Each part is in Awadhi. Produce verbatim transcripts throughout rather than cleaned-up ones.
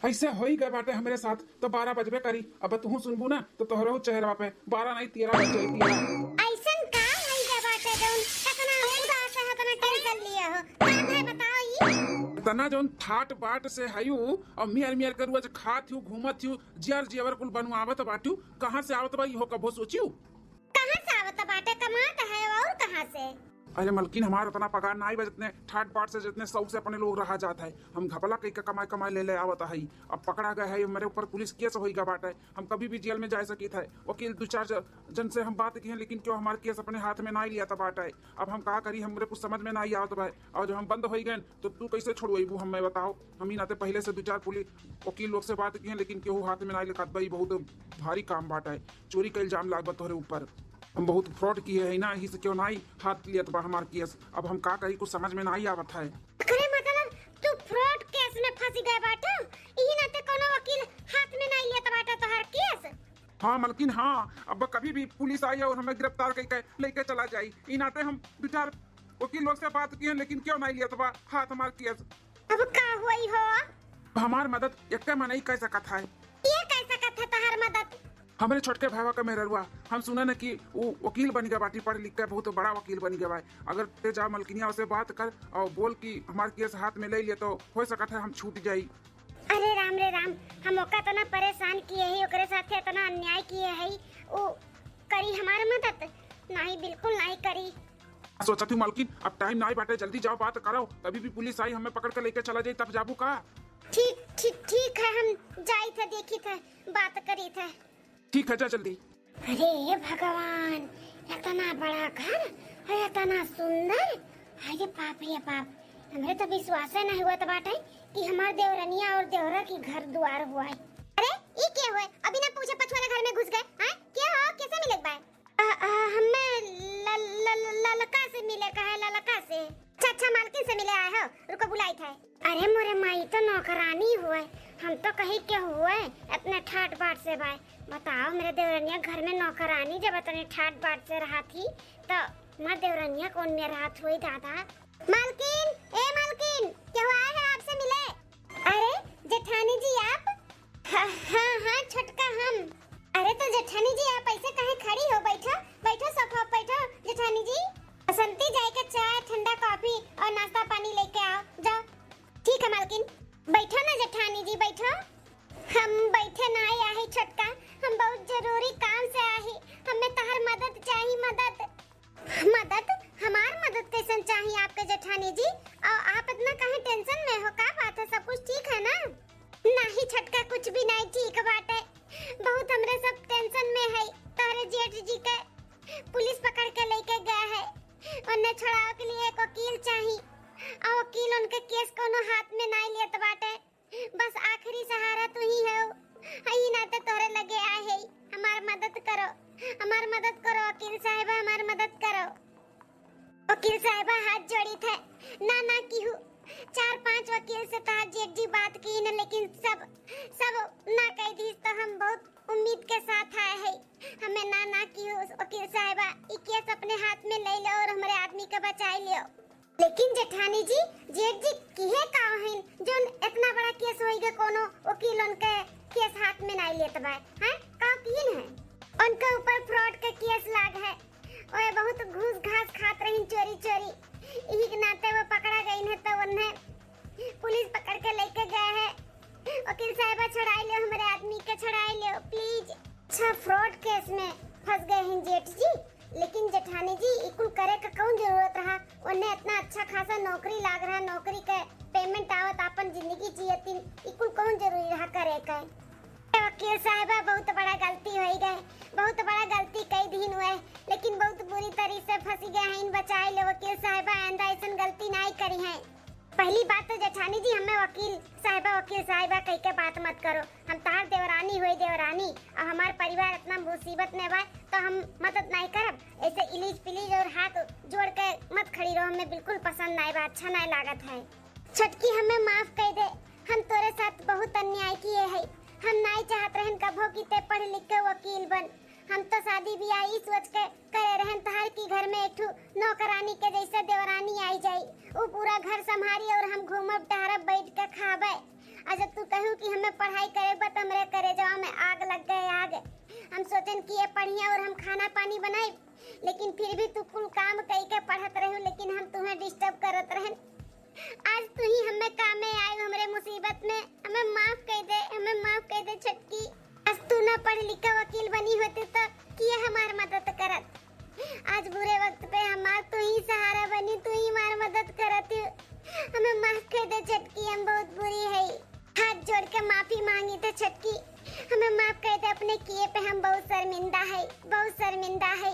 ऐसे होई गए बाटे हमरे साथ, तो बारह बजबे करी। अब तुहू सुनबू ना, तो तोहरो चेहरा पे बारह नहीं, तेरह बज जाई, तेरह। ऐसन का होई गए बाटे जौन इतना उदास है, इतना टेंशन लिए हो? का है बताओ ई? इतना जौन ठाट बाट से हयू और मियर मियर के रोज खात हूँ, घूमत हूँ, जियर जियवर कुल बनवावत बाटू, कहाँ से आवत बा इहो कबो सोचियो? कहाँ से आवत बाटे? कमात है और कहाँ से? अरे मलकिन, हमार उतना पगार नाई बा जितने ठाट बाट से, जितने शौक से अपने लोग रहा जात है। हम घपला कई का कमाई कमाई ले ले आवत है। अब पकड़ा गए है, मेरे ऊपर पुलिस केस होई गा बाटे। हम कभी भी जेल में जा सकित है। वकील दो चार ज-, जन से हम बात की है, लेकिन क्यों हमार केस अपने हाथ में नाई लिया था बाटे। अब हम का करी, हमरे कुछ समझ में नाई आवत बा। और जब हम बंद होई गए तो तू कैसे छोड़वेबू हमें, बताओ? हम ही नाते पहले से दो चार पुलिस वकील लोग से बात की है, लेकिन केहू हाथ में नाई लिखात बा। ई बहुत भारी काम बाटे, चोरी का इल्जाम लाग बा तोहरे ऊपर। हम बहुत फ्रॉड किए है ना, यही से क्यों नाई हाथ लियत बा हमार केस। अब हम का करी, कुछ समझ में नाई आवत है। अरे मतलब तू फ्रॉड केस में फंसी गए बाटे, यही नाते कोनो वकील हाथ में नाई लेत बाटे तोहार केस। हाँ मलकिन, हाँ, अब कभी भी पुलिस आई और हमें गिरफ्तार करके लेके चला जाई, ई नाते हम दो चार वकील लोग से बात किए, लेकिन क्यों नाई लियत बा हाथ हमार केस। अब का होई हो? हमार मदद एक्के मनई कर सकत है। के कर सकत है तहार मदद? हमरे छोटके भाईवा का मेहररुआ, हम सुने न कि ऊ वकील बन गया बाटी, पढ़ लिख के बहुत बड़ा वकील बन गया बा। अगर ते जा मलकिनिया से बात कर और बोल कि हमार केस हाथ में ले लिए तो हो सकत है हम छूट जाई। अरे राम रे राम, हम ओका इतना परेशान किए ही, ओकरे साथे इतना अन्याय किए ही, ऊ करी हमार मदद? नहीं, बिल्कुल नहीं करी। सोचत हूँ मालकिन, अब टाइम नाई बाटे, जल्दी जाओ, बात कराओ, कभी भी पुलिस आई, हमें पकड़ के लेके चला जाई, तब जाबू का? ठीक, ठीक, ठीक है, हम जाई थे, देखी थे, बात करी थे। ठीक है, जा जल्दी। अरे भगवान, इतना बड़ा घर और इतना सुंदर। अरे बाप रे बाप, हमरे तो विश्वास नहीं हुआ बाटे कि हमार देवरनिया और देवरा की घर दुआर हुआ है। अरे, ई के हुए? अभी ना पूछे पछुआरे घर में घुस गए, हैं? के हो? कैसे मिले के बा? आ, आ, हमें ल-, ल-, ल-, ललका से मिले का है, ललका से। अच्छा, अच्छा, मालकिन से मिले आए हो, रुको बुलाई थे। अरे मोरे माई, तो नौकरानी हुए, हम तो कही के हुए, इतने ठाट बाट से बाय। बताओ, मेरे देवरनिया घर में नौकरानी जब इतने ठाट बाट से रहा थी, तो हमार देवरनिया कौन में रात हुई दादा? मालकिन, ए मालकिन, केहू आए है आपसे मिले? अरे जेठानी जी आप? हाँ, हाँ, हाँ, छोटका हम। अरे तो जेठानी जी आप ऐसे काहे खड़ी हो? बैठो, बैठो सोफा पे बैठो जेठानी जी। बसंती जाए के चाय, ठंडा कॉफी और नाश्ता पानी लेके आओ, जाओ। ठीक है मालकिन, बैठो ना जेठानी जी, बैठो। हम बैठे ना आए ही छोटका, हम बहुत जरूरी काम से आए ही, हमें तहर मदद चाही, मदद। मदद? हमार मदद कैसन चाही आपके जेठानी जी? और आप इतना काहे टेंशन में हो? का बात है, सब कुछ ठीक है ना? नहीं छोटका, कुछ भी नहीं ठीक बाटे। बहुत हमरे सब टेंशन में है। तोहरे जेठ जी के पुलिस पकड़ के लेके गए है। उन्हें छुड़ावे के लिए एक वकील चाही। और वकील उनके केस कोनो हाथ में नहीं लेत बाटे। बस आखिरी सहारा तू ही हो। यही नाते तोहरे लगे आए है। हमार मदद करो, हमार मदद करो वकील साहिबा, हमार मदद करो। वकील साहिबा हाथ जोड़ी थे, ना, ना किहू। चार पांच वकील से तहार जेठ जी बात की न, लेकिन सब, सब ना कह दी। तो हम बहुत उम्मीद के साथ आए है। हमें ना, ना किहू वकील साहिबा, ई केस अपने हाथ में ले लो और हमारे आदमी के बचाई लियो। लेकिन जेठानी जी, जेठ जी किहे का हइन, जोन इतना बड़ा केस होई गए, कोनो वकील उनके केस हाथ में नहीं लेत बा, हैं? का किहिन है? उनके ऊपर फ्रॉड के केस लाग है। ओए बहुत घूस घास खात रही चोरी चोरी, यही के नाते वो पकड़ा गई है, तो उन्हें पुलिस पकड़ के लेके गए है। वकील साहिबा, छुड़ाई लो, हमारे आदमी के छुड़ाई लो, प्लीज। अच्छा, फ्रॉड केस में फंस गए हैं जेठ जी। लेकिन जेठानी जी, ई कुल करे का कौन जरूरत रहा? उन्हें इतना अच्छा खासा नौकरी लाग रहा, नौकरी के पेमेंट आवत, आपन जिंदगी जियतिन, ई कुल कौन जरूरी रहा करे के? ए वकील साहिबा, बहुत बड़ा गलती होई गए, बहुत बड़ा गलती कई दिन हुए, लेकिन बहुत बुरी तरी से फंसी गए हैं, बचाई लो वकील साहिबा, आइंदा ऐसन गलती नाई करी है। पहली बात तो जेठानी जी, हमें वकील साहिबा, वकील साहिबा कह के बात मत करो। हम तहार देवरानी होई देवरानी, और हमार परिवार इतना मुसीबत में बा, तो हम मदद नहीं करब। ऐसे इलीज पिलीज और हाथ जोड़ के मत खड़ी रहो, हमें बिल्कुल पसंद नहीं बा, अच्छा नहीं लागत है। छोटकी, हमें माफ कर दे, हम तोरे साथ बहुत अन्याय किए है। हम नहीं चाहत रहन कभो कि ते पढ़ लिख के वकील बन। हम तो शादी ब्याह ई सोच के करे रहन तहार कि घर में एक ठो नौकरानी के जैसे देवरानी आई जाई, उ पूरा घर संभारी और हम घूमब टहरब बैठ के खाबे। आज जब तू कहू कि हमें पढ़ाई करे बा, त हमरे करेजवा में आग लग गए, आग। हम सोचन कि ये पढ़िया और हम खाना पानी बनाई, लेकिन फिर भी तू कुल काम कई के पढ़त रहू, लेकिन हम तुम्हें डिस्टर्ब करत रहन। आज तू ही हमें कामे आए हमरे मुसीबत में। हमें माफ कर दे, हमें माफ कर दे छोटकी। आज तू ना पढ़ लिख के वकील बनी होती तो किया हमार मदद करत। आज बुरे वक्त पे हमार तू ही सहारा बनी, तू ही हमार मदद करत। हमें माफ कर दे छोटकी, हम बहुत बुरी है। हाथ जोड़ के माफी मांगी थे छोटकी, हमें माफ कर दे, अपने किए पे हम बहुत शर्मिंदा है, बहुत शर्मिंदा है।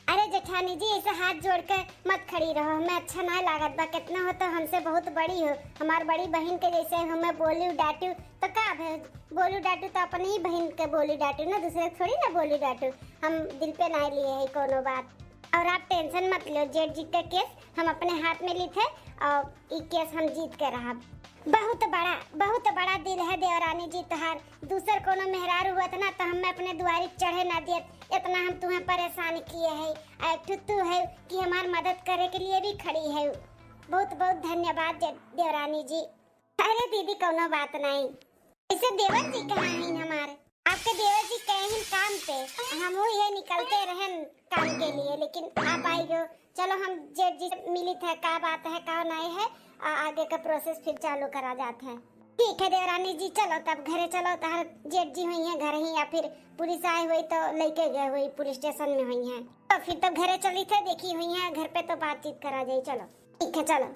अरे जेठानी जी, ऐसे हाथ जोड़ के मत खड़ी रहो, हमें अच्छा ना लागत बा। कितना हो तो हमसे बहुत बड़ी हो, हमार बड़ी बहन के जैसे हमें बोलू डांटू तो का भे, बोलू डांटू तो अपने ही बहन के बोलू डांटू ना, दूसरे के थोड़ी ना बोलू डांटू। हम दिल पे ना लिए है कोनो बात। और आप टेंशन मत लो, जेठ जी का केस हम अपने हाथ में ली थे और ई केस हम जीत के रहब। बहुत बड़ा, बहुत बड़ा दिल है देवरानी जी तोहार। दूसर कोनो मेहरारू हुअत ना तो हमें अपने दुआरी चढ़े ना दियत, इतना हम तुम्हें परेशान किए है। आ एक ठो तू है कि हमार मदद करे के लिए भी खड़ी है। बहुत बहुत धन्यवाद जे-, देवरानी जी। अरे दीदी, कोनो बात नहीं। ऐसे देवर जी कहाँ हैं हमारे? आपके देवर जी गए हैं काम पे, हम वो ये निकलते रहन काम के लिए, लेकिन आप आई गयो। चलो हम जेठ जी से मिली थे, का बात है, का नहीं है, आ, आगे का प्रोसेस फिर चालू करा जात है। ठीक है देवरानी जी, चलो तब घरे चलो, तहर जेठ जी हुई हैं घर ही, या फिर पुलिस आए हुई तो लेके गए हुई, पुलिस स्टेशन में हुई हैं। तो फिर तो घरे चली थे, देखी हुई हैं घर पे तो बातचीत करा जाए। चलो ठीक है, चलो।